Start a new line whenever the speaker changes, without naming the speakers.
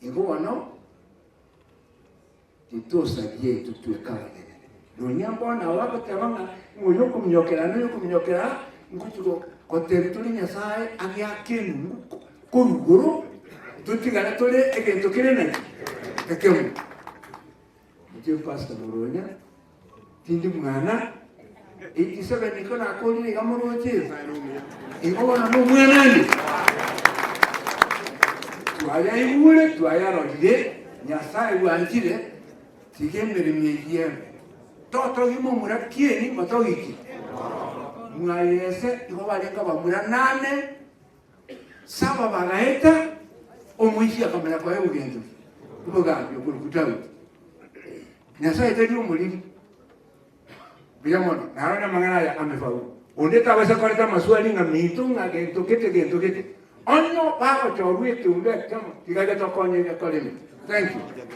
Igo bono titosaria intwe tweka abanyene. Nonya mbono nabo bagoteba ng'a ng'a oyo okominyokera na oyo okominyokera aa, ngochi gotebia tore Nyasaye ageake enungu korwa igoro, totigare tore egento kere naki? Ekemo. Inche Pastor Moronya, tindi mwana, 87 niko nakorire iga moroche, igo bono nomwana ande. Twayaigure, twayarorire, Nyasaye bwanchire, tiga emeremo eyio ebe. Totogi momura kieni, motogi ki? Mwayese igo barenge abamura nane, Saba bagaeta, omoisia akamanya koegwa gento ki? Obogambi okorokwa Daudi. Nyasae tari omoriri. Buya mono, narore amang'ana aya amefaulu. Onde tabaisa koreta amaswali ng'a minto ng'a gento gete gento gete. Onye bagochorwa ekeombe ekemo, tiga getokonye gekore ime. Thank you.